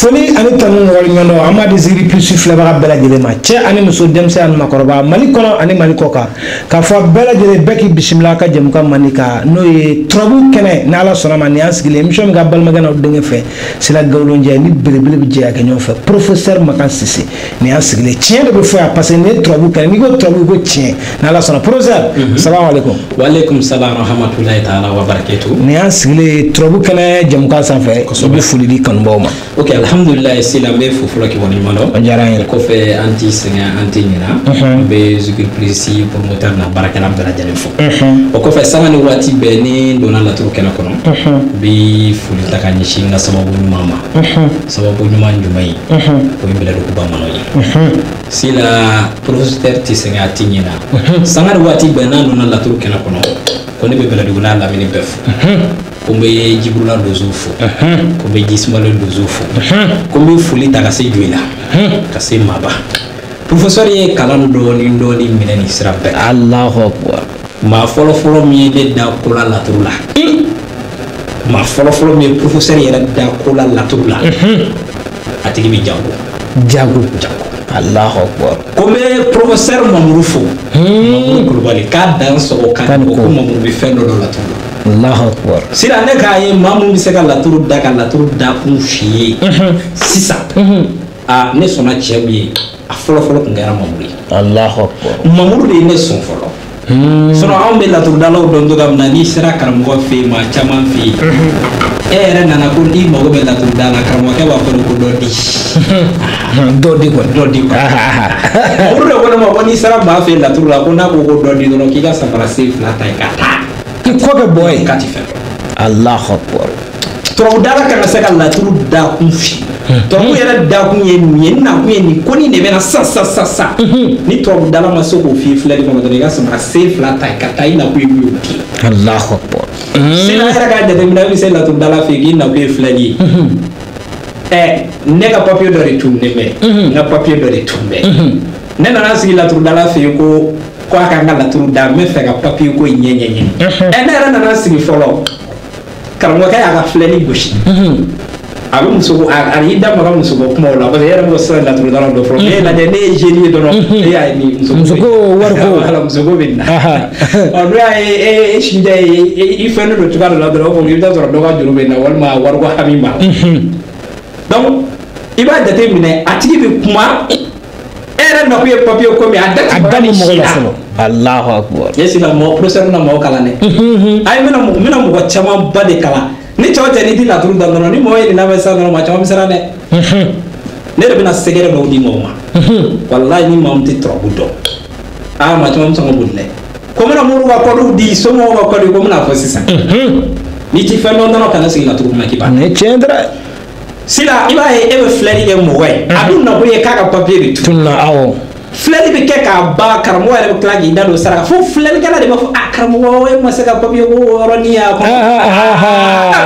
Foli ani tanu waleɲumandɔn an b'a di Zikiri Plus filɛbaga bɛɛ lajɛlen ma, cɛ ani muso, denmisɛn ani maakɔrɔba, Mali kɔnɔ ani Mali kɔ kan, k'a fɔ bɛɛ lajɛlen bɛɛ k'i bisimila ka jɛmukan mandi kan, n'o ye turabu kɛnɛ. N'Ala sɔnna ma, nin y'an sigilen émission min ka balimakɛ n'aw denkɛ fɛ Sila Gawulonjɛ ni belebele bɛ jɛ ka kɛ ɲɔgɔn fɛ, professeur Makan Sise. Nin y'an sigilen, tiɲɛ de bɛ fɔ yan, parce que nin ye turabu kɛnɛ, n'i ko turabu i ko tiɲɛ. N'Ala sɔnna, professeur, salamu aleykum. Waaleykum salam rahmatulahi taala wa barakatuh. Nin y'an sigilen turabu kɛnɛ jɛmukan sanfɛ, i bɛ foli di kanubaw ma. Ok, alhamdulilayi, Sila, n bɛ fo fɔlɔ k'i waleɲuman dɔn. O diyara an ye. Kɔfɛ an t'i sɛgɛn, an t'i ɲina. N bɛ Zikiri Plus promoteur n'a baarakɛla bɛɛ lajɛlen fo. O kɔfɛ, sanga ni waati bɛɛ ni n donna laturu kɛnɛ kɔnɔ, n bɛ foli ta ka ɲɛsin n ka sababu ɲuman ma. Sababu ɲuman jumɛn ye? O ye Bɛlɛdugu bamananw ye. Sila, professeur tɛ sɛgɛn, a t'i ɲina. Sanga ni waati bɛɛ n'an donna laturu kɛnɛ kɔnɔ, ko ne bɛ Bɛlɛdugu n'a lamini bɛɛ fo. Ko n bɛ Jiburula donso fo, ko n bɛ Jisumalen donso fo, ko n bɛ foli ta ka se Joyila, ka se Maba. Professeur ye kalan dɔɔni dɔɔni minɛ nin sira bɛɛ kan. Allahu akbar. Maa fɔlɔ fɔlɔ min ye ne da ko la laturu la, maa fɔlɔ fɔlɔ min ye professeur yɛrɛ da ko la laturu la, a tigi bɛ jago. Jago. Jago. Allahu akbar. Ko n bɛ professeur Mamuru fo, Mamuru Kulubali, k'a dan sɔgɔ kan ko Mamuru bɛ fɛn dɔ dɔn laturu la. Allahu akbar. Sira, ne k'a ye maa mun bɛ se ka laturu da, ka laturu da kun f'i ye sisan, aa, ne sɔnna cɛ min ye, a fɔlɔ fɔlɔ tun kɛra Mamuru ye. Allahu akbar. Mamuru de ye ne sɔn fɔlɔ. Sinon anw bɛ laturudalaw dɔn cogoya min na, n'i sera karamɔgɔ fɛ yen, maa caman fɛ yen, e yɛrɛ nana ko n'i mago bɛ laturuda la, karamɔgɔkɛ b'a fɔ de ko dɔ di. Dɔ di kɔni. Dɔ di kɔni. Mamuru de ko ne ma ko n'i sera maa fɛ yen laturu la, ko n'a ko ko dɔ di dɔrɔn, k'i ka samara sen fila ta i ka taa. I kɔ kɛ bɔ ye. K'a ti fɛn dɔn. Allahu akbar. Turabudala kan ka se ka laturu dakun fi. Turabu yɛrɛ dakun ye nin ye, n nakun ye nin ko nin de bɛna sa sa sa sa. Ni turabudala ma se k'o f'i ye filɛli kɔnɔ dɔrɔn, i ka samara sen fila ta ka taa, i nakun ye min ye o di. Allahu akbar. Sila yɛrɛ k'a jateminɛ, i bɛ se laturudala fɛ yen k'i nakun ye filɛli ye. Ɛ, ne ka papiye dɔ de tununnen bɛ. N ka papiye dɔ de tun bɛ. Ne nana sigi laturudala fɛ yen ko a ka n ka laturu da, n bɛ fɛ ka papiye ko in ɲɛ ɲɛɲini. Ɛ, ne yɛrɛ nana sigi fɔlɔ, karamɔgɔkɛ y'a ka filɛli gosi. A bɛ muso ko, a y'i da maga muso ko kumaw la, parce que e yɛrɛ b'o siran laturudala dɔ fɔlɔ. Ne ye lajɛ, ne ye jeune ye dɔrɔn, e y'a ye ni muso Muso ko, wari ko. Wala, muso ko bɛ nin na. Ɔ, n'o y'a ye e sinjɛ ye, i fɛnnen don cogoya dɔ la dɔrɔn, o i bɛ taa sɔrɔ dɔ ka juru bɛ nin na, walima wari ko hami b'a la. Donc i b'a jate minɛ, a tigi bɛ kuma, e yɛrɛ nakun ye papiye ko min, a da A da ni mɔgɔ la fɔlɔ. Allahu akbar. Ne sina mɔgɔ professeur bɛna mɔgɔ kalan dɛ. Ayi, n bɛna mɔgɔ camanba de kalan. Ni cɛw tɛ, n'i ti laturu da dɔrɔn, ni mɔgɔ ye nin lamɛn sisan dɔrɔn, maa caman bɛ siran dɛ. Ne de bɛna sɛgɛrɛ dɔw di mɔgɔw ma. Walayi, ni maa min tɛ turabu dɔn, aa, maa caman bɛ sɔn ka boli dɛ. Ko n bɛna moriw ka kɔdiw di, somɔgɔw ka kɔdiw, ko n bɛna fɔ sisan. N'i ti fɛn dɔn dɔrɔn, kana sigi laturu kunna k'i b'a. Nin ye tiɲɛ dɛ. Sila, i b'a ye e bɛ filɛli kɛ mɔgɔ ye, a dun nakun ye k'a ka papiye de tun. Tununa awɔ. Filɛli bɛ kɛ k'a ban, karamɔgɔ yɛrɛ bɛ tila k'i da don saraka fo filɛlikɛla de b'a fɔ: a karamɔgɔ, e ma se ka papiye ko yɔrɔnin y'a kɔnɔ.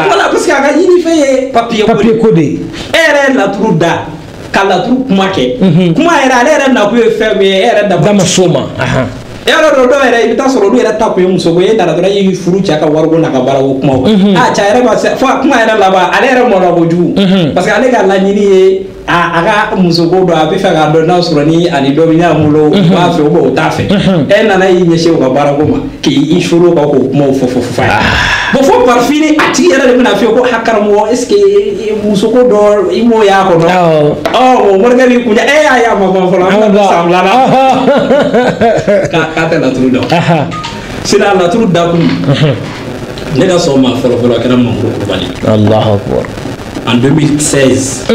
Voilà, parce que a ka ɲini fɛn ye papiye ko de. Papiye ko de. E yɛrɛ ye laturu da ka laturu kuma kɛ, kuma yɛrɛ, ale yɛrɛ nakun ye fɛn min ye, e yɛrɛ Da ma s'o ma. E yɛrɛ dɔn, dɔw yɛrɛ, i bɛ taa sɔrɔ olu yɛrɛ ta kun ye muso ko ye, e nana dɔrɔn e y'i furu cɛ ka wariko n'a ka baarako kumaw. A cɛ yɛrɛ b'a se fo a kuma yɛrɛ laban, ale yɛrɛ mɔnna kojugu, parce que ale ka laɲini ye a ka musoko dɔn, a bɛ fɛ k'a dɔn n'a sɔrɔ ni ani dɔ bɛ ɲɔgɔn bolo, u b'a fɛ ou bien u t'a fɛ. E nana y'i ɲɛsin u ka baarako ma, k'i furu kan k'o kumaw fɔ fɔ fɔ a ye. Bon, fo par fini, a tigi yɛrɛ de bɛna f'i ye ko ha, karamɔgɔ, est ce que musoko dɔ i m'o y'a kɔnɔ? Ɔ, o morikɛ b'i kun e y'a ye a ma ban fɔlɔ, an bɛna don san filanan k'a tɛ laturu dɔn. Sila, laturu dakun, ne ka sɔn ma fɔlɔ fɔlɔ, a kɛra Mamuru Kulubali. Allahu akbar. En 2016.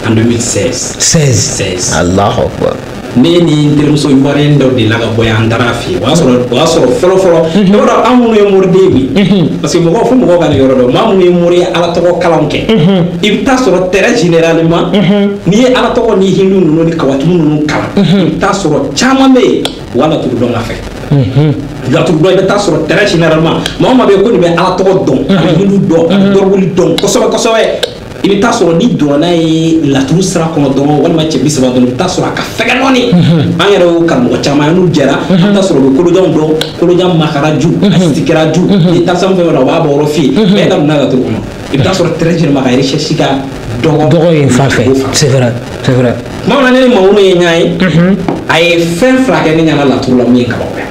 En 2016. 16. 16. Allahu akbar. Ne ni n terimuso ivoirien dɔ delila ka bɔ yan, an taara fɛ yen. O y'a sɔrɔ fɔlɔ fɔlɔ, i b'a dɔn, an minnu ye moriden bi, parce que mɔgɔw, fo mɔgɔw ka nin yɔrɔ dɔn, maa minnu ye mori ye ala tɔgɔ kalanw kɛ, i bɛ taa sɔrɔ très généralement, n'i ye ala tɔgɔ ni hindu ninnu ni kawatimu ninnu kalan, i bɛ taa sɔrɔ caman bɛ yen u b'a laturu dɔn ka fɛ. Laturu dɔn i bɛ taa sɔrɔ très généralement maa o maa bɛ yen ko nin bɛ ala tɔgɔ dɔn, a bɛ hindu dɔn, a bɛ dɔrɔguli dɔn kosɛbɛ kosɛbɛ. I bɛ taa sɔrɔ ni donna n'a ye laturu sira kɔnɔ dɔrɔn, walima cɛ 30 dɔrɔn, i bɛ taa sɔrɔ a ka fɛgɛn dɔɔni. An yɛrɛ y'o karamɔgɔ caman ye, n'u jɛra, an bɛ taa sɔrɔ u bɛ kolojanw dɔn, kolojan makaraju, a sitikiraju, ni taasira fɛn fɛn o b'a bɔ yɔrɔ f'i ye. Bɛɛ ka donna laturu kɔnɔ, i bɛ taa sɔrɔ très généralement ka recherche ka dɔgɔ. Dɔgɔ yen fan fɛ, c'est vrai, c'est vrai. Tuma min na ne ni Mamudu ye ɲɔgɔn ye, a ye fɛn fila kɛ ne ɲɛna laturu la mun ye kabakoya.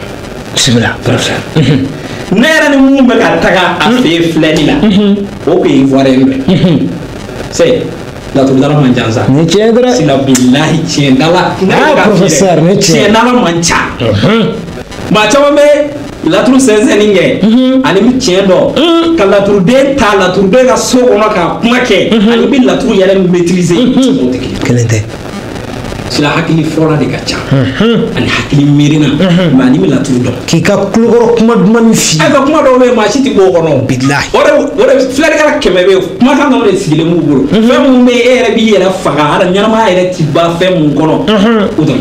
Bisimila, professeur. Ne yɛrɛ ni mun bɛ ka taga a fɛ yen filɛli la, o kun ye Ivoirien dɔ ye. C'est laturudala man ca sa. Ni tiɲɛ dɔrɔn. Sila bilahi tiɲɛ dala. Ah professeur, ni tiɲɛ. Tiɲɛ dala man ca. Maa caman bɛ laturu sɛnsɛnni kɛ ani bɛ tiɲɛ dɔn ka laturuden ta laturuden ka so kɔnɔ ka kuma kɛ ani bɛ laturu yɛrɛ maîtriser, o tɛ kelen. Kelen tɛ. Sila hakili fɔlɔ de ka ca ani hakili miirina, mais ani bɛ laturu dɔn. K'i ka kulokɔrɔ kuma duman ni f'i ye. Ayiwa, kuma dɔw bɛ yen, maa si tɛ bɔ o kɔnɔ. Bilahi. O de filɛlikɛla 100 bɛ yen, kumakan dɔw de sigilen b'u bolo. Fɛn minnu bɛ yen, e yɛrɛ b'i yɛrɛ faga, hali ɲɛnamaya yɛrɛ ti ban fɛn mun kɔnɔ. O dɔrɔn.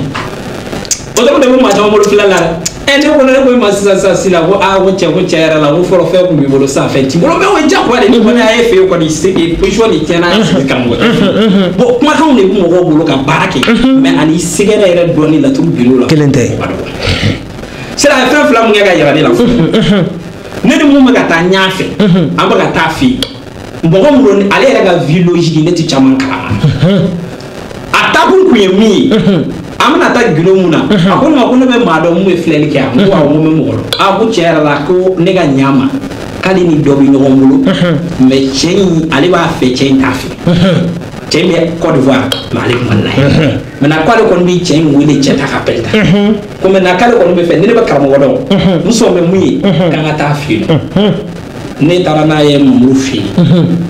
O dɔrɔn de bɛ maa caman bolo filɛ la dɛ. Ɛ ne ko ne ko i ma sisan sisan sisan ko aa ko cɛ ko cɛ yɛrɛ la ko fɔlɔ fɛn kun b'i bolo sisan fɛn t'i bolo, mais o ye diyagoya de ni kɔni a ye fɛ yen kɔni c'est que position de tiɲɛna sigi karamɔgɔ tɛ. Bon, kumakanw de bɛ mɔgɔw bolo ka baara kɛ, mais ani sɛgɛrɛ yɛrɛ dɔnni laturu gindo la. Kelen tɛ. O ka dɔgɔ. Sira a ye fɛn fila mun kɛ ka yira ne la, ne ni mun bɛ ka taa ɲɛ fɛ, an bɛ ka taa fɛ yen, mɔgɔ min don ale yɛrɛ ka vie logique ne tɛ caman kalama. A taakun kun ye min ye, an bɛna taa gindo mun na, a ko ne ma ko ne bɛ maa dɔn mun bɛ filɛli kɛ yan, n ko awɔ, n ko n bɛ mɔgɔ dɔn. A ko tiɲɛ yɛrɛ la ko ne ka ɲa ma k'ale ni dɔ bɛ ɲɔgɔn bolo, mais cɛ in ale b'a fɛ, cɛ in t'a fɛ. Cɛ in bɛ Côte d'Ivoire, mais ale bɛ Mali la yan. Maintenant k'ale kɔni bɛ cɛ in wele, cɛ t'a ka appel ta. Ko maintenant k'ale kɔni bɛ fɛ ni ne bɛ karamɔgɔ dɔn, n sɔn bɛ mun ye k'an ka taa fɛ yen nɔ. Ne taara n'a ye Mamudu fɛ yen,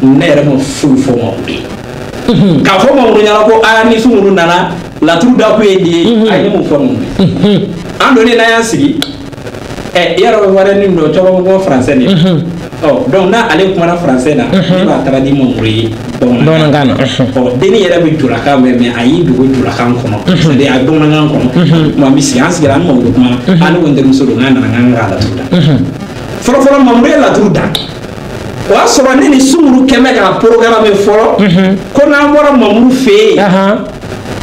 ne yɛrɛ ma foyi fɔ Mamudu ye. K'a fɔ Mamudu ɲɛna ko aa ni Sumuru nana laturu da kun ye nin ye, a ye ne m'o fɔ Mamudu ye. An donnen n'an y'an sigi, ɛ i yɛrɛ bɛ wari ni dɔn caman bɛ bɔ français de. Ɔ donc n'ale kumana français la, ne b'a traduit Mamudu ye bamanankan na. Ɔ denni yɛrɛ bɛ julakan mɛn, mais a y'i dogo julakan kɔnɔ, c'est à dire a bɛ bamanankan kɔnɔ. Kuma bɛ sigi, an sigira an ni Mamudu kuma, an ne ko n terimuso don, n'an nana k'an ka laturu da. Fɔlɔ fɔlɔ Mamudu ye laturu da. O y'a sɔrɔ ne ni Sumuru kɛn bɛ ka programme fɔlɔ ko n'an bɔra Mamudu fɛ yen,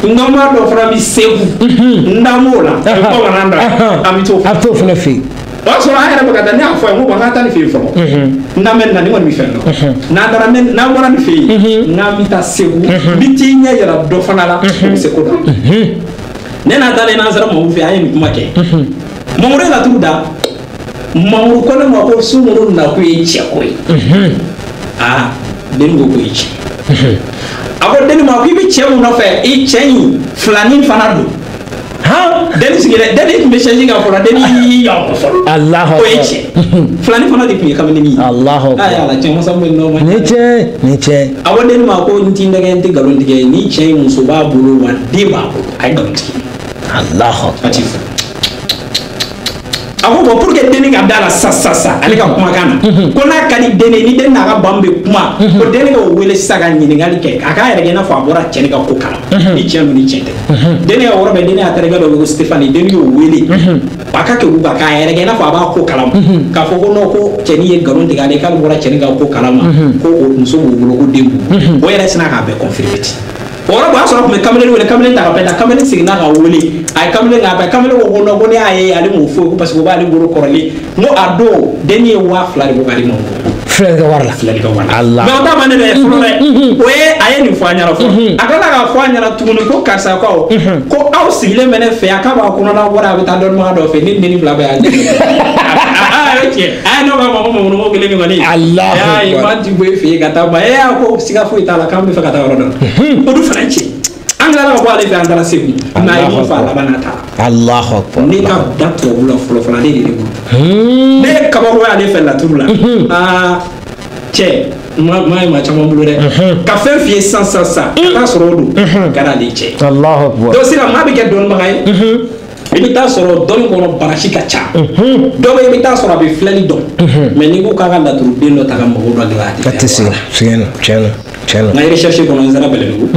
n ka maa dɔ fana bɛ Segu, n da m'o la, bamanan dɔ, an bɛ t'o A bɛ t'o fana fɛ yen. O y'a sɔrɔ an yɛrɛ bɛ ka taa, ne y'a fɔ a ye n ko an ka taa nin fɛ yen fɔlɔ, n'an bɛ na ni kɔni bɛ fɛn dɔn, n'an taara n'an bɔra nin fɛ yen, n'an bɛ taa Segu, n bɛ t'i ɲɛ yira dɔ fana la, o bɛ se ko dɔn. Ne n'a taalen n'an sera Mamudu fɛ yen, an ye nin kuma kɛ. Mamudu ye laturu da. Mamudu ko ne ma ko Sumuru nakun ye cɛko ye. Aa denni ko k'o ye tiɲɛ. A ko denni ma k'i bɛ cɛ mun nɔfɛ, i cɛ in filanin fana don. Denni sigilen, denni tun bɛ chaise kan fɔlɔ, denni y'i yan fɔlɔ. Alahu O ye akbar. tiɲɛ. Filanin fana de tun ye kamalenin ye. Alahu akbar. Aa ala cɛ masa min nɔ ma. Ni tiɲɛ, ni tiɲɛ. A ko denni ma ko n t'i nɛgɛ, n tɛ nkalon tigɛ, ni cɛ in muso b'a bolo wa den b'a bolo, a ye nkalon tigɛ. Alahu akbar. A t'i furu. A ko bon, pour que denni ka da la sa sa sa ale ka kumakan na, ko n'a ka di denni ni denni n'a ka ban bɛ kuma, ko denni ka o wele sisan ka ɲininkali kɛ, a k'a yɛrɛ kɛ i n'a fɔ a bɔra cɛni ka ko kalama, ni tiɲɛ don ni tiɲɛ tɛ. Denni ka yɔrɔ bɛɛ, denni y'a terikɛ dɔ wele ko Stéphane, denni y'o wele a ka kɛ u kan k'a yɛrɛ kɛ i n'a fɔ a b'a ko kalama, k'a fɔ ko non, ko cɛni ye nkalon tigɛ ale, k'ale bɔra cɛni ka ko kalama, ko o muso b'u bolo, ko den b'u bolo. O yɛrɛ sinna k'a bɛɛ confirmer ten. O yɔrɔ o y'a sɔrɔ a tun bɛ kamalen wele, kamalen ta ka bɛɛ ta, kamalen seginna ka wele, a ye kamalen k'a bɛɛ, kamalen ko ko non, ko ne y'a ye ale m'o fɔ ko parce que o b'ale bolo kɔrɔlen, n ko a don denni ye 2000 de bɔ k'a di ma. Filɛli kɛ wari la. Filɛli kɛ wari la. Allah. Mais o t'a ma ne dɛ fɔlɔ dɛ, o ye a ye nin fɔ an ɲɛna fɔlɔ, a tilala k'a fɔ an ɲɛna tuguni ko karisa ko ko aw sigilen bɛ ne fɛ yan, k'a b'a kɔnɔna bɔra a bɛ taa dɔnnibaga dɔ fɛ, ne ni fila bɛ yan. Aa ye tiɲɛ, a ye ne k'a ma ko Mamudu ko kelen min kɔni. Allahu Aa Akbar. ma ti bɔ e fɛ yen ka taa ma, e y'a ko siga foyi t'a la k'an bɛ fɛ ka taa yɔrɔ dɔ la. O dun fana ye tiɲɛ. An tilala ka bɔ ale fɛ, an taara Segu. Mais a ye mun fɔ a laban na t'a la. Allahu akbar. Ne ka da tubabu la fɔlɔ fɔlɔ, ale de ne bolo. Ne ye kabako ye ale fɛ laturu la. Aa cɛ, ma ma ye maa caman bolo dɛ. Ka fɛn f'i ye sisan sisan sisan, ka taa sɔrɔ o don, ka d'ale cɛ. Allahu akbar. Donc sisan maa bɛ kɛ dɔnnibaga ye. I bɛ taa sɔrɔ dɔnni kɔnɔ barasi ka ca. Dɔ bɛ yen, i bɛ taa sɔrɔ a bɛ filɛli dɔn. Mais n'i ko k'a ka laturuden dɔ ta ka mago dɔ dilan, A tɛ se. Tiɲɛ na, tiɲɛ na, tiɲɛ na. N ka recherche kɔnɔ, n sera Bɛlɛdugu.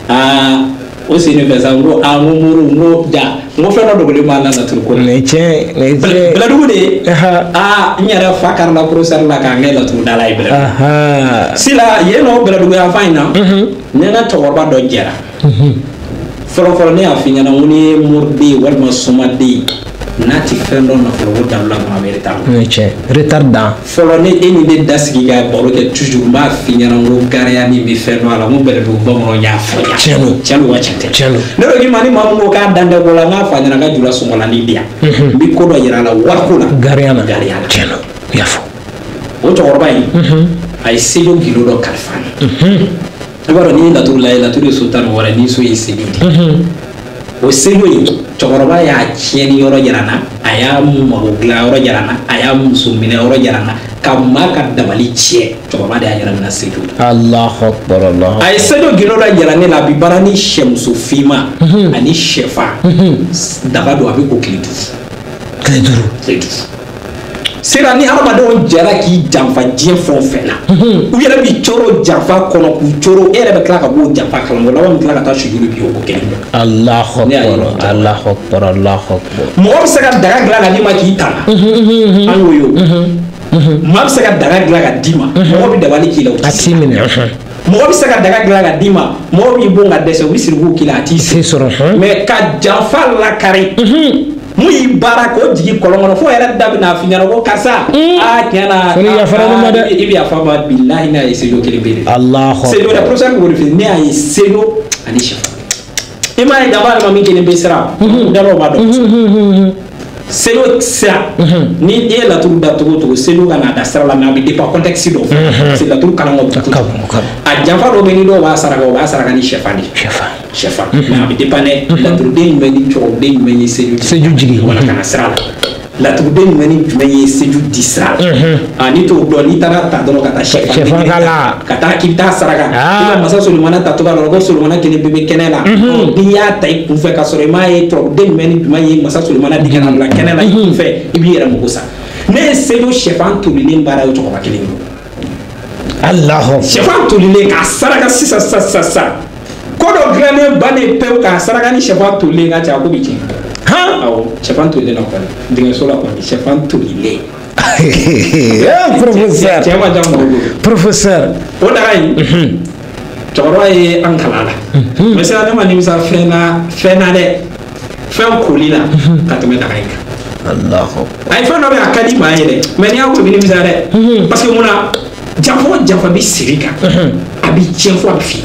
Aa O sen de fɛ sa, n ko aa, n ko muru, n ko ja, n ko fɛn dɔ dogolen b'a la laturu ko la. Nin tiɲɛ, nin tiɲɛ. Bɛlɛdugu de ye. Aa, n yɛrɛ fa karila professeur la k'an kɛ laturudala ye Bɛlɛdugu. Sila yen nɔ, Bɛlɛdugu yan fan in na, n ye n ka cɛkɔrɔba dɔ jɛra. Fɔlɔ fɔlɔ, ne y'a f'i ɲɛna, n ko n'i ye moriden walima somaden, n'a ti fɛn dɔn nafolo ko dabila kɔnɔ, a bɛ retard. Nin tiɲɛ, retard dan. Fɔlɔ, ne e ni ne da sigi ka baro kɛ toujours, n b'a f'i ɲɛna, n ko gariya min bɛ fɛn dɔn a la, n ko Bɛlɛdugu bamananw y'a fɔ n ɲɛna. Tiɲɛ don. Tiɲɛ don wa tiɲɛ tɛ? Tiɲɛ don. Ne ko k'i ma, ni maa min ko k'a dan tɛ ko la, n k'a f'a ɲɛna, ka jula sɔngɔlanin di yan, n bɛ ko dɔ yira a la wariko la. Gariya na. Gariya la. Tiɲɛ don, i y'a fɔ. O cɛkɔrɔba in, a ye sejo gindo dɔ kalifa n na. I b'a dɔn, n'i ye laturu lajɛ, laturu ye so 16 ye, ni so ye sejo de ye. O sejo in, cɛkɔrɔba y'a tiɲɛni yɔrɔ yira n na, a y'a mago dilan yɔrɔ yira n na, a y'a muso minɛ yɔrɔ yira n na, ka maa ka dabali tiɲɛ, cɛkɔrɔba de y'a yira n na sejo la. Allahu akbar, Allah. A ye sejo gindo dɔ yira ne la, a bi baara ni sɛmuso finma ani sɛfa daga don, a bɛ ko tile 5. Tile 5. Tile 5. Sera ni hadamadenw jɛra k'i janfa diɲɛ fɛn o fɛn na, u yɛrɛ b'i coro janfa kɔnɔ k'u coro, e yɛrɛ bɛ tila ka b'o janfa kalama, o laban bɛ tila ka taa sujuru bi o ko kelen. Allahu Ne y'a ye. akbar, Allahu akbar, Allahu akbar. Mɔgɔ bɛ se ka daga dilan ka d'i ma k'i tanga, an y'o ye o. Maa bɛ se ka daga dilan ka d'i ma, mɔgɔ bɛ dabali k'i la, o A t'i t'i minɛ. Mɔgɔ bɛ se ka daga dilan ka d'i ma, mɔgɔ b'i bon ka dɛsɛ, u bɛ siriku k'i la, a t'i Se sɔrɔ. Mais ka janfa lakari, mun y'i baara k'o jigin kɔlɔn kɔnɔ, fo yɛrɛ da bɛna f'i ɲɛna ko karisa, aa, tiɲɛ na, Ko ni yafara ne ma dɛ. I bɛ yafa ma, bilahi, n'a ye sejo kelen bɛ de. Allahu Sejo dɛ, akbar. Professeur k'o de f'i ye, ne y'a ye sejo ani sɛfan. I m'a ye, daba ma min kelen bɛ sira dalaw b'a dɔn sejo sira. Ni i ye laturu da cogo o cogo, sejo ka n'a da sira la, mais a bɛ dépend contexte dɔw fɛ, parce que laturu kalan ka bon Ka kojugu. bon, ka bon. A janfa dɔw bɛ, ni dɔw b'a saraka, o b'a saraka ni sɛfan de ye. Sɛfan. Sɛfan, mais a bɛ dépend dɛ, laturuden jumɛn ni cɛkɔrɔden jumɛn ye sejo di. Sejo jigin. Wala ka na sira la, laturuden jumɛn ni jumɛn ye sejo di sira la, a n'i t'o dɔn, n'i taara ta dɔrɔn ka taa sɛfan Sɛfan k'a la. ka taa k'i bɛ taa saraka, i ka masa Solomana ta cogoya dɔ la, ko Solomana kelen bɛɛ bɛ kɛnɛ la. N'i y'a ta i kunfɛ ka sɔrɔ i m'a ye tɔrɔden jumɛn ni jumɛn ye masa Solomana di ka na bila kɛnɛ la i kunfɛ, i b'i yɛrɛ mago sa. Ne ye sejo sɛfan tolilen baara ye cɛkɔrɔba kelen bolo. Allahu akbar. Sɛfan tolilen k'a saraka sisan sisan sisan sisan, ko dɔ dilannen bannen pewu, k'a saraka ni sɛfan tolilen ka ca, ko bɛ tiɲɛ. Han. Awɔ, sɛfan tolilen na kɔni, dingɛso la kɔni, sɛfan tolilen. Eh, professeur. Cɛ ma jan mɔgɔ bolo. Professeur. O daga in, cɛkɔrɔba ye an kalan a la, mais sisan ne ma nimisa fɛn na, fɛn na dɛ, fɛn koli la ka tɛmɛ daga in kan. Allahu akbar. A ye fɛn dɔ bɛ yen, a ka di maa ye dɛ, mais n'i y'a ko i bɛ nimisa dɛ, parce que mun na, janfa o janfa bɛ siri kan, a bɛ tiɲɛ fo a bɛ f'i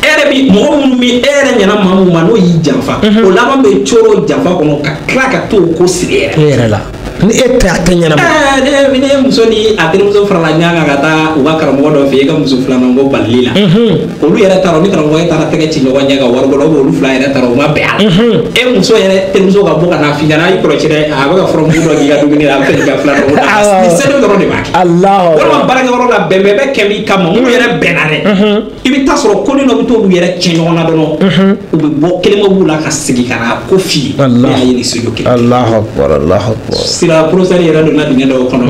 e yɛrɛ bi mɔgɔ minnu bɛ e yɛrɛ ɲɛna, maa mun ma n'o y'i janfa, o laban bɛ coro janfa kɔnɔ ka tila ka t'o ko siri e yɛrɛ. E yɛrɛ la. Ni e tɛ, a tɛ ɲɛnabɔ. Ɛɛ, ne muso ni a terimuso farala ɲɔgɔn kan ka taa u ka karamɔgɔ dɔ fɛ yen, e ka muso filanan ko balili la, olu yɛrɛ taara, ni karamɔgɔ taara tɛgɛ ci ɲɔgɔn ɲɛ ka wari bɔ la, olu fila yɛrɛ taara, u ma bɛn a la. E muso yɛrɛ terimuso ka bɔ ka na f'i ɲɛna, i kɔlɔsi dɛ, a bɛ ka furamugu dɔ k'i ka dumuni la, a bɛ fɛ k'i ka filanan ko da. Ni seli dɔrɔn de b'a kɛ. Allahu Walima akbar. baarakɛyɔrɔ la, bɛn bɛɛ bɛ kɛ min kama, minnu yɛrɛ bɛnna dɛ, i bɛ taa sɔrɔ ko ni dɔ bɛ t'olu yɛrɛ tiɲɛ ɲɔgɔn na dɔrɔn, u bɛ bɔ kelen b'u la ka segin ka na ko f'i ye. Ne y'a ye ni studio kelen. Allahu akbar, Allahu akbar. Sira professeur yɛrɛ donna dingɛ dɔw kɔnɔ.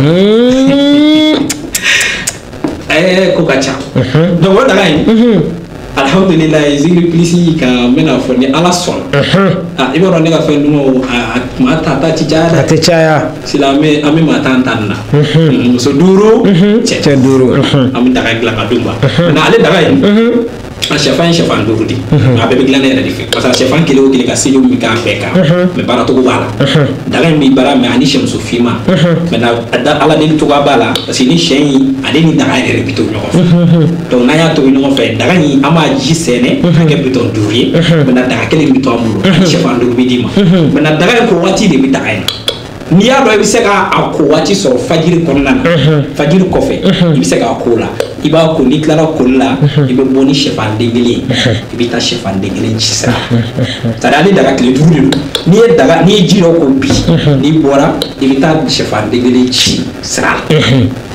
Ɛɛ, ko ka ca. Donc o daga in, alhamdulilayi, Zikiri Plus ka, n bɛna fɔ ni Ala sɔnna. Ah, i b'a dɔn ne ka fɛn dumanw, a maa ta ta ti caya A dɛ. tɛ caya. Sila an bɛ maa tan tan na. Muso 5, cɛ Cɛ 5. An bɛ daga dilan ka d'u ma. Nka ale daga in, a sɛfan ye sɛfan 5 de, nka a bɛɛ bɛ dilan ne yɛrɛ de fɛ, parce que a sɛfan kelen o kelen ka sejo min k'a bɛɛ kan, mais baara cogo b'a la. Daga in bɛ baara, mais ani sɛmuso finman, maintenant a da ala deli cogoya b'a la, parce que ni sɛ in, ale ni daga yɛrɛ de bɛ to ɲɔgɔn fɛ. Donc n'an y'a tobi ɲɔgɔn fɛ, daga in, an b'a ji sɛnɛ ka kɛ bitɔn 5 ye. Maintenant daga kelen bɛ to an bolo, ani sɛfan 5 bɛ d'i ma. Maintenant daga in ko waati de bɛ daga in na, n'i y'a dɔn i bɛ se ka a ko waati sɔrɔ fajiri kɔnɔna na, fajiri kɔfɛ i bɛ se k'a ko la, i b'a ko, n'i tilara koli la, i bɛ bɔ ni sɛfan den kelen ye, i bɛ taa sɛfan den kelen ci sira la. C'est à dire ale daga tile 5 de don. N'i ye daga, n'i ye ji dɔ ko bi, n'i bɔra, i bɛ taa sɛfan den kelen ci sira la.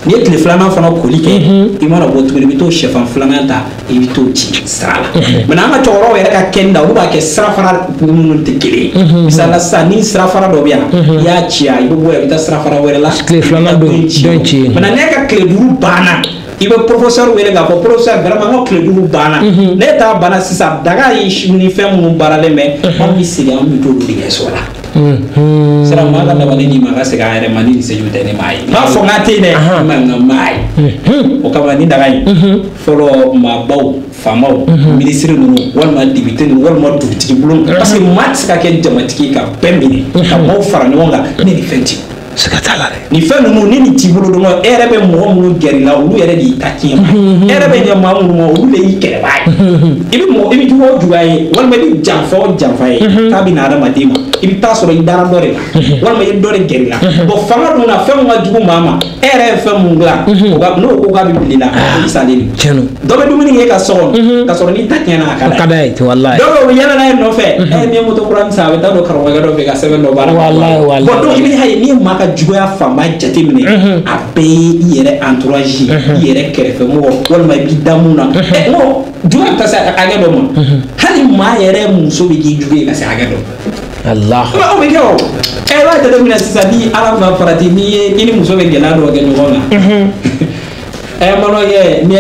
N'i ye tile filanan fana koli kɛ, i mana bɔ tuguni, i bɛ t'o sɛfan filanan ta, i bɛ t'o ci sira la. Maintenant an ka cɛkɔrɔbaw yɛrɛ ka kɛni na, olu b'a kɛ sirafara minnu tɛ kelen ye. Misali la sisan, ni sirafara dɔ bɛ yan, i y'a ci yan, i bɛ bɔ yan, i bɛ taa sirafara wɛrɛ la. Tile filanan i bɛ taa don ci. Maintenant n'e ka tile 5 banna, I bɛ professeur wele k'a fɔ professeur vraiment n ka tile duuru banna. Ne ta banna sisan, daga ye ni fɛn minnu baaralen bɛ, anw bɛ segin, an bɛ t'olu de kɛ so la. Sira maa ka dabali ni maa ka segin a yɛrɛ ma ni nin seju tɛ, ne m'a ye. N b'a fɔ n k'a tɛ yen dɛ, mais nka n m'a ye. O kama ni daga in fɔlɔ, maabaw, faamaw, minisiri ninnu, walima député ninnu, walima dugutigi bulon, parce que maa tɛ se ka kɛ jamatigi ye ka bɛɛ minɛ ka maaw fara ɲɔgɔn kan ne ni fɛn tɛ. Siga t'a la dɛ. Nin fɛn ninnu, ni nin t'i bolo dɔrɔn, e yɛrɛ bɛ mɔgɔ minnu gɛrɛ i la, olu yɛrɛ de y'i ta tiɲɛ ma. E yɛrɛ bɛ ɲɛ maa minnu ma, olu de y'i kɛlɛbaa ye. I bɛ mɔgɔ, i bɛ jugu o juguya ye, walima i bɛ janfa o janfa ye k'a bɛ na adamaden ma, i bɛ taa sɔrɔ i dara dɔ de la, walima i ye dɔ de gɛrɛ i la. Bon, fanga dun na, fɛn min ka jugu maa ma, e yɛrɛ ye fɛn mun dilan, o ka n'o ko k'a bɛ bila i la, o y'i salen de. Tiɲɛ don. Dɔ bɛ dumuni kɛ e ka so kɔnɔ, ka sɔrɔ n'i ta tiɲɛna, a ka d'a ye. Ka d'a ye walayi. Dɔw bɛ, u bɛ yɛlɛ n'a ye nɔfɛ, n'i ye moto kura min san, a bɛ taa don karamɔgɔkɛ dɔ fɛ ka sɛbɛn dɔ baara. Walayi, walayi. Bon, donc i bɛ ye n'i ye maa ka juguya fanba jateminɛ, a bɛɛ ye i yɛrɛ entourage, i yɛrɛ kɛrɛfɛmɔgɔ, walima i b'i da mun na. N ko juguya bɛ taa se hakɛ dɔ ma, hali maa yɛrɛ muso bɛ k'i jugu ye ka se hakɛ dɔ ma. Allah. O bɛ kɛ o. I b'a jateminɛ sisan, ni Ala ma farati, n'i ye i ni muso bɛ gɛlɛya dɔw kɛ ɲɔgɔn kan, manɔkɛ, ni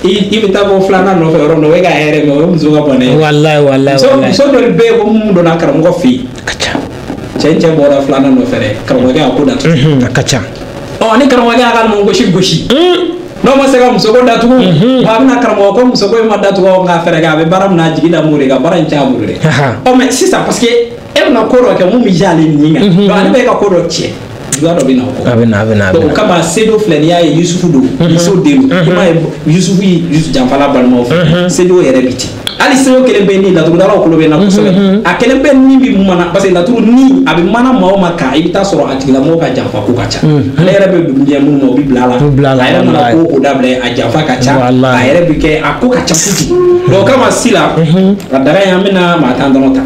i bɛ taa bɔ filanan nɔfɛ yɔrɔ min na, o ye ka hɛrɛ mɛ, o ye muso ka bɔnɛ ye. Walayi, walayi, walayi. Muso dɔ bɛ yen ko mun donna karamɔgɔ fɛ yen. A ka ca. Cɛ bɔra filanan nɔfɛ dɛ, karamɔgɔkɛ y'a ko datugu. A ka ca. Ɔ, ni karamɔgɔkɛ y'a ka gosi gosi, n'o ma se ka musoko datugu, a bɛna karamɔgɔ ko musoko in ma datugu, nka fɛɛrɛ kɛ, a bɛ baara min na, a jigi da m'o de kan, baara in tiɲɛ a bolo dɛ. Ɔ, mais sisan, parce que e bɛna ko dɔ kɛ mun bɛ diya ale nin kan, donc ale bɛ ka ko dɔ tiɲɛ, juguya dɔ bɛ na o kɔ. A bɛ na, a bɛ na, a Donc bɛ o na. kama Sedo filɛ, n'i y'a ye Yusufu don, Yusufu den don, i m'a ye Yusufu ye janfala balimaw fɛ, Sedo yɛrɛ bi ten. Hali Sedo kelen bɛ ni laturudalaw kulo bɛ na kosɛbɛ, a kelen bɛ ni bi mana, parce que laturu ni a bɛ mana maa o maa kan, i bɛ taa sɔrɔ a tigilamɔgɔ ka janfa ko ka ca. Ale yɛrɛ bɛ dugu jɛ minnu ma, o bɛ bila a la. O bɛ bila a la, A yɛrɛ mana walayi. ko o dabila, a janfa ka ca, Walayi. a yɛrɛ bɛ kɛ a ko ka ca kojugu. Donc o kama sisan, a daga in, an bɛna maa 10 dɔrɔn ta.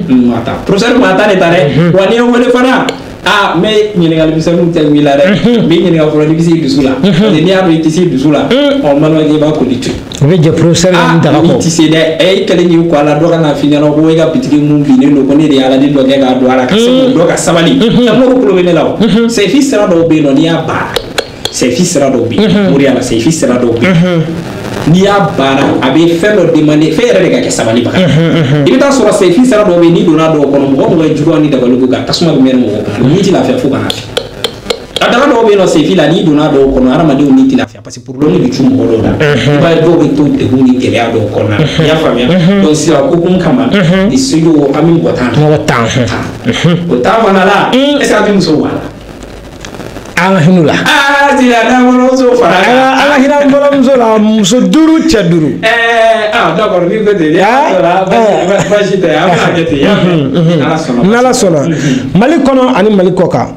Maa 10, professeur maa 10 de ta dɛ. Wa n'i ye wele fana, aa, n bɛ ɲininkali misɛnninw tɛ wuli la dɛ. N b'i ɲininka fɔlɔ n'i bɛ se i dusu la, parce que n'i y'a dɔn i tɛ se i dusu la, ɔ, n balimakɛ, i b'a koli to yen. I bɛ jɛ professeur ka nin daga Aa, kɔ. i tɛ se dɛ. I kɛlen k'i kɔ a la, dɔ ka na f'i ɲɛna ko e ka bitigi mun binnen don, ko ne de ye ala dɔ kɛ k'a don a la, ka se k'o dɔ ka sabali. Mori kulo bɛ ne la o. Sɛfi sira dɔw bɛ yen nɔ, n'i y'a baara, sɛfi sira dɔw bɛ yen, moriya la, sɛfi sira dɔw bɛ yen, n'i y'a baara, a bɛ fɛn dɔ demander, fɛn yɛrɛ de ka kɛ sabalibaga. I bɛ taa sɔrɔ sɛfi sira dɔw bɛ yen, n'i donna dɔw kɔnɔ, mɔgɔ mɔgɔ ye juguya ni dabali kan, tasuma bɛ mɛnɛ mɔgɔ kɔnɔ, n'i tɛ lafiya fo ka na fi. A daga dɔw bɛ yen nɔ, senfi la, n'i donna dɔw kɔnɔ, hadamadenw ni tɛ lafiya, parce que problème de bɛ cu mɔgɔ dɔw la. I b'a ye dɔw bɛ to degun ni gɛlɛya dɔw kɔnɔna na, i y'a faamuya. Donc sisan ko kun kama ni studio, an bɛ mɔgɔ 10 ta. Mɔgɔ 10. O 10 fana la, est ce que an bɛ musow bɔ a la? An ka hinɛ u la. Aa, sisan n'an balimamusow fara An kan. ka hinɛ an balimamuso la, muso 5, cɛ 5. Ah, d'accord, n'i ko ten, baasi tɛ, an bɛna kɛ ten, i y'a mɛn, Ala sɔnna. N'Ala sɔnna, Mali kɔnɔ ani Mali kɔ kan,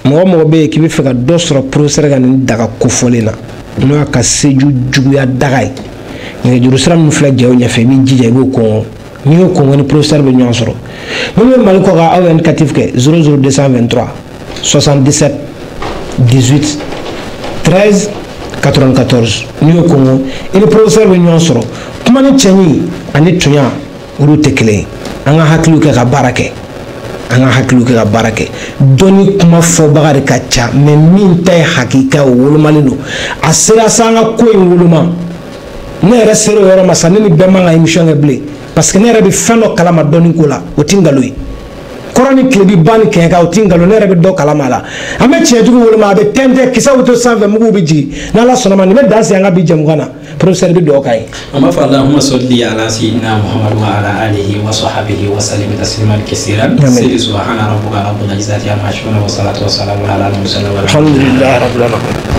mɔgɔ mɔgɔ bɛ yen k'i bɛ fɛ ka dɔ sɔrɔ professeur ka nin daga kofɔlen na, n'o y'a ka seju juguya daga ye, nɛgɛjuru sira min filɛ jɛw ɲɛfɛ, i b'i jija i b'o kɔngɔ. N'i y'o kɔngɔ, ni professeur bɛ ɲɔgɔn sɔrɔ. Minnu bɛ Mali kɔ kan, aw ye indicatif kɛ 00 223 77 18 13 94. N'i y'o kɔngɔ, i ni professeur bɛ ɲɔgɔn sɔrɔ. Kuma ni cɛɲi ani tunya, olu tɛ kelen ye. An ka hakiliw kɛ ka baara kɛ, an ka hakiliw kɛ ka baara kɛ. Dɔnni kuma fɔbaga de ka ca, mais min ta ye hakika, o wolomalen don. A sera sa, an ka ko in woloma. Ne yɛrɛ sera o yɔrɔ ma sa, ne ni bɛɛ man ka émission kɛ bilen, parce que ne yɛrɛ bɛ fɛn dɔ kalama dɔnni ko la, o ti nkalon ye. Kɔrɔ ni tilebi ba ni kɛɲɛka, o ti nkalon. Ne yɛrɛ bɛ dɔ kalama a la. An bɛ tiɲɛtigiw woloma, a bɛ tɛntɛn, kisɛw bɛ to sanfɛ, muguw bɛ jigin. N'Ala sɔnna ma, nin bɛ dan sigi an ka bi jɛmukan na. Professeur bɛ dugawu k'an ye. An b'a fɔ Allahumma salli ala sayyidina Muhammad wa ala alihi wa sahbihi wa sallim tasliman kaseeran. Amin. Seydi subhana rabbika rabbil izzati amma yasifun wa salatu wa salamun ala al mursalin. Alhamdulilayi rabbil alamin.